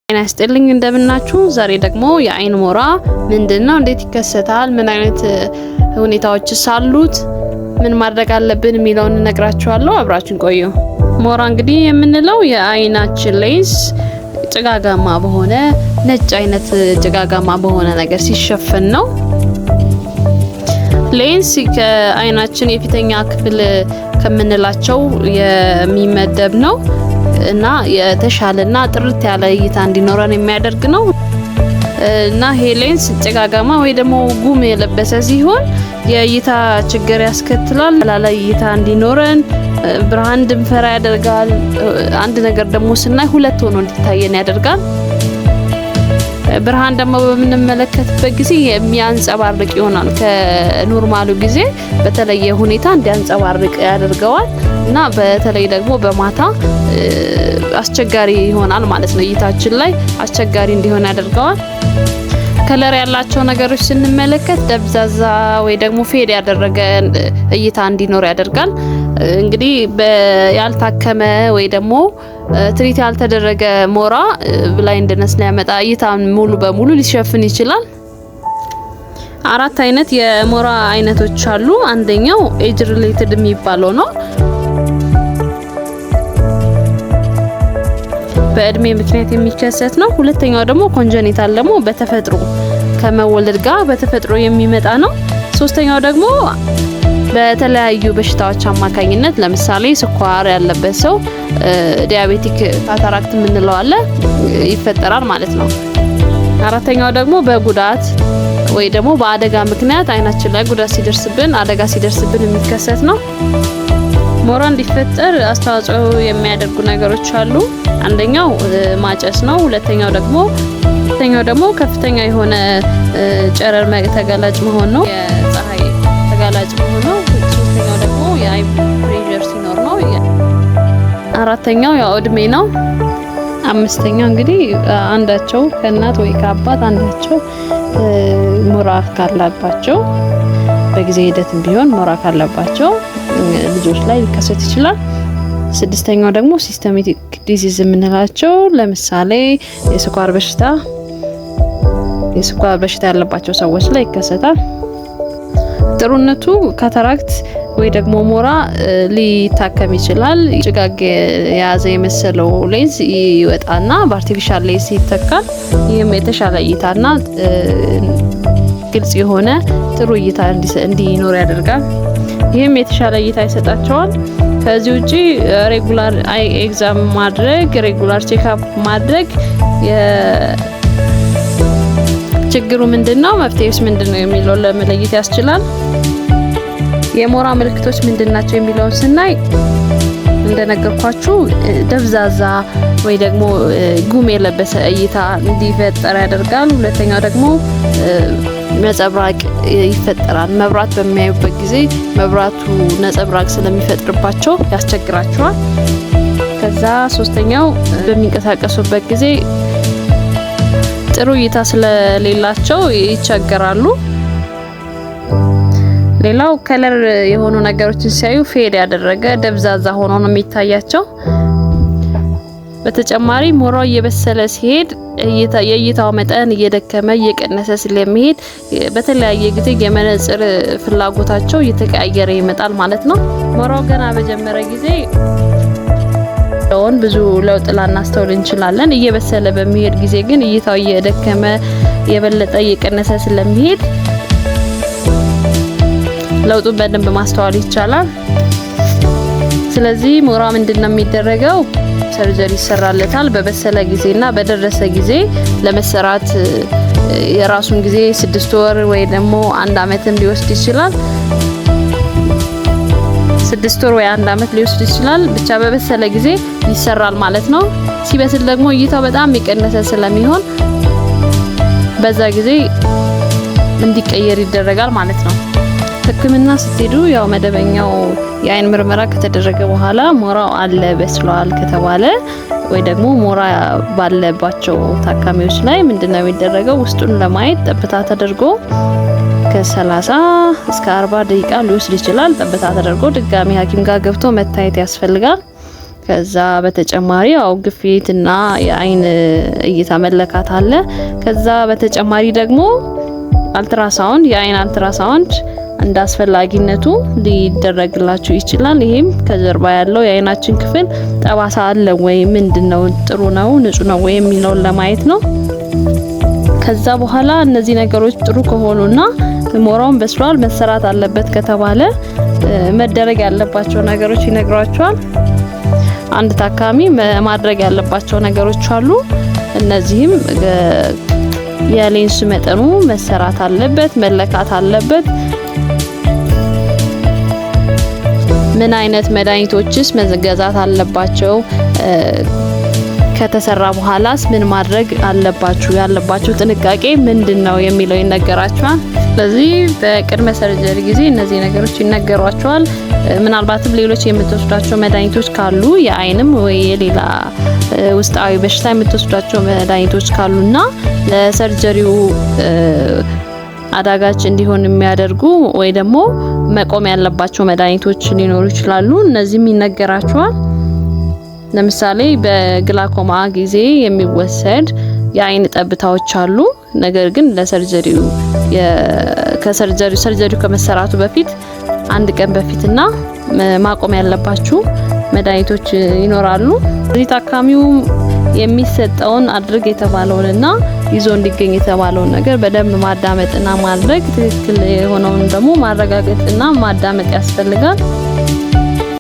ጤና ይስጥልኝ፣ እንደምናችሁ። ዛሬ ደግሞ የአይን ሞራ ምንድን ነው? እንዴት ይከሰታል? ምን አይነት ሁኔታዎችስ አሉት? ምን ማድረግ አለብን የሚለውን እነግራችኋለሁ። አብራችን ቆዩ። ሞራ እንግዲህ የምንለው የአይናችን ሌንስ ጭጋጋማ በሆነ፣ ነጭ አይነት ጭጋጋማ በሆነ ነገር ሲሸፈን ነው። ሌንስ ከአይናችን የፊተኛ ክፍል ከምንላቸው የሚመደብ ነው እና የተሻለና ጥርት ያለ እይታ እንዲኖረን የሚያደርግ ነው። እና ይሄ ሌንስ ጭጋጋማ ወይ ደግሞ ጉም የለበሰ ሲሆን የእይታ ችግር ያስከትላል። ላላ እይታ እንዲኖረን፣ ብርሃን እንድንፈራ ያደርጋል። አንድ ነገር ደግሞ ስናይ ሁለት ሆኖ እንዲታየን ያደርጋል። ብርሃን ደግሞ በምንመለከትበት ጊዜ የሚያንጸባርቅ ይሆናል። ከ normal ኡ ጊዜ በተለየ ሁኔታ እንዲያንጸባርቅ ያደርገዋል እና በተለይ ደግሞ በማታ አስቸጋሪ ይሆናል ማለት ነው። እይታችን ላይ አስቸጋሪ እንዲሆን ያደርገዋል። Color ያላቸው ነገሮች ስንመለከት ደብዛዛ ወይ ደግሞ fade ያደረገ እይታ እንዲኖር ያደርጋል። እንግዲህ ያልታከመ ወይ ደግሞ treat ያልተደረገ ሞራ blindness ሊያመጣ፣ እይታን ሙሉ በሙሉ ሊሸፍን ይችላል። አራት አይነት የሞራ አይነቶች አሉ። አንደኛው age related የሚባለው ነው። በእድሜ ምክንያት የሚከሰት ነው። ሁለተኛው ደግሞ congenital፣ ደግሞ በተፈጥሮ ከመወለድ ጋር በተፈጥሮ የሚመጣ ነው። ሶስተኛው ደግሞ በተለያዩ በሽታዎች አማካኝነት፣ ለምሳሌ ስኳር ያለበት ሰው diabetic cataract የምንለው አለ፣ ይፈጠራል ማለት ነው። አራተኛው ደግሞ በጉዳት ወይ ደግሞ በአደጋ ምክንያት አይናችን ላይ ጉዳት ሲደርስብን፣ አደጋ ሲደርስብን የሚከሰት ነው። ሞራ እንዲፈጠር አስተዋጽኦ የሚያደርጉ ነገሮች አሉ። አንደኛው ማጨስ ነው። ሁለተኛው ደግሞ ከፍተኛ የሆነ ጨረር ተጋላጭ መሆን ነው። የፀሐይ ተጋላጭ መሆን ነው። ሶስተኛው ደግሞ የአይን pressure ሲኖር ነው። አራተኛው ያው እድሜ ነው። አምስተኛው እንግዲህ አንዳቸው ከእናት ወይ ከአባት አንዳቸው ሞራ ካለባቸው፣ በጊዜ ሂደትም ቢሆን ሞራ ካለባቸው ልጆች ላይ ሊከሰት ይችላል። ስድስተኛው ደግሞ systemic disease የምንላቸው፣ ለምሳሌ የስኳር በሽታ ያለባቸው ሰዎች ላይ ይከሰታል። ጥሩነቱ cataract ወይ ደግሞ ሞራ ሊታከም ይችላል። ጭጋግ የያዘ የመሰለው ሌንስ ይወጣና በ artificial lens ይተካል። ይህም የተሻለ እይታና ግልጽ የሆነ ጥሩ እይታ እንዲኖር ያደርጋል። ይህም የተሻለ እይታ ይሰጣቸዋል። ከዚህ ውጪ regular eye exam ማድረግ፣ regular checkup ማድረግ፣ ችግሩ ምንድነው፣ መፍትሄውስ ምንድነው የሚለውን ለመለየት ያስችላል። የሞራ ምልክቶች ምንድን ናቸው የሚለውን ስናይ እንደነገርኳችሁ ደብዛዛ ወይ ደግሞ ጉም የለበሰ እይታ እንዲፈጠር ያደርጋል። ሁለተኛው ደግሞ ነጸብራቅ ይፈጠራል። መብራት በሚያዩበት ጊዜ መብራቱ ነጸብራቅ ስለሚፈጥርባቸው ያስቸግራቸዋል። ከዛ ሶስተኛው በሚንቀሳቀሱበት ጊዜ ጥሩ እይታ ስለሌላቸው ይቸገራሉ። ሌላው color የሆኑ ነገሮችን ሲያዩ fade ያደረገ፣ ደብዛዛ ሆኖ ነው የሚታያቸው። በተጨማሪ ሞራው እየበሰለ ሲሄድ የእይታው መጠን እየደከመ፣ እየቀነሰ ስለሚሄድ በተለያየ ጊዜ የመነጽር ፍላጎታቸው እየተቀያየረ ይመጣል ማለት ነው። ሞራው ገና በጀመረ ጊዜ ብዙ ለውጥ ላናስተውል እንችላለን። እየበሰለ በሚሄድ ጊዜ ግን እይታው እየደከመ፣ የበለጠ እየቀነሰ ስለሚሄድ ለውጡን በደንብ ማስተዋል ይቻላል። ስለዚህ ሞራ ምንድነው የሚደረገው? Surgery ይሰራለታል። በበሰለ ጊዜና በደረሰ ጊዜ ለመሰራት የራሱን ጊዜ 6 ወር ወይ ደግሞ አንድ አመትም ሊወስድ ይችላል። 6 ወር ወይ አንድ አመት ሊወስድ ይችላል። ብቻ በበሰለ ጊዜ ይሰራል ማለት ነው። ሲበስል ደግሞ እይታው በጣም የቀነሰ ስለሚሆን በዛ ጊዜ እንዲቀየር ይደረጋል ማለት ነው። ሕክምና ስትሄዱ ያው መደበኛው የአይን ምርመራ ከተደረገ በኋላ ሞራው አለ፣ በስሏል ከተባለ ወይ ደግሞ ሞራ ባለባቸው ታካሚዎች ላይ ምንድነው የሚደረገው? ውስጡን ለማየት ጠብታ ተደርጎ ከ30 እስከ 40 ደቂቃ ሊወስድ ይችላል። ጠብታ ተደርጎ ድጋሚ ሐኪም ጋር ገብቶ መታየት ያስፈልጋል። ከዛ በተጨማሪ ያው ግፊትና የአይን እይታ መለካት አለ። ከዛ በተጨማሪ ደግሞ አልትራሳውንድ፣ የአይን አልትራሳውንድ እንደ አስፈላጊነቱ ሊደረግላችሁ ይችላል። ይሄም ከጀርባ ያለው የአይናችን ክፍል ጠባሳ አለ ወይ፣ ምንድነው፣ ጥሩ ነው፣ ንጹህ ነው ወይ የሚለውን ለማየት ነው። ከዛ በኋላ እነዚህ ነገሮች ጥሩ ከሆኑና ሞራውን በስሏል፣ መሰራት አለበት ከተባለ መደረግ ያለባቸው ነገሮች ይነግሯቸዋል። አንድ ታካሚ ማድረግ ያለባቸው ነገሮች አሉ። እነዚህም የሌንስ መጠኑ መሰራት አለበት፣ መለካት አለበት። ምን አይነት መድኃኒቶችስ መገዛት አለባቸው? ከተሰራ በኋላስ ምን ማድረግ አለባችሁ? ያለባችሁ ጥንቃቄ ምንድነው የሚለው ይነገራችኋል። ስለዚህ በቅድመ ሰርጀሪ ጊዜ እነዚህ ነገሮች ይነገሯቸዋል። ምናልባትም ሌሎች የምትወስዷቸው መድኃኒቶች ካሉ፣ የአይንም ወይ የሌላ ውስጣዊ በሽታ የምትወስዷቸው መድኃኒቶች ካሉና ለሰርጀሪው አዳጋች እንዲሆን የሚያደርጉ ወይ ደግሞ መቆም ያለባቸው መድኃኒቶች ሊኖሩ ይችላሉ። እነዚህም ይነገራቸዋል። ለምሳሌ በግላኮማ ጊዜ የሚወሰድ የአይን ጠብታዎች አሉ። ነገር ግን ለሰርጀሪው ከሰርጀሪው ሰርጀሪው ከመሰራቱ በፊት አንድ ቀን በፊትና ማቆም ያለባችሁ መድኃኒቶች ይኖራሉ። እዚህ ታካሚው የሚሰጠውን፣ አድርግ የተባለውንና ይዞ እንዲገኝ የተባለውን ነገር በደንብ ማዳመጥና ማድረግ፣ ትክክል የሆነውን ደግሞ ማረጋገጥና ማዳመጥ ያስፈልጋል።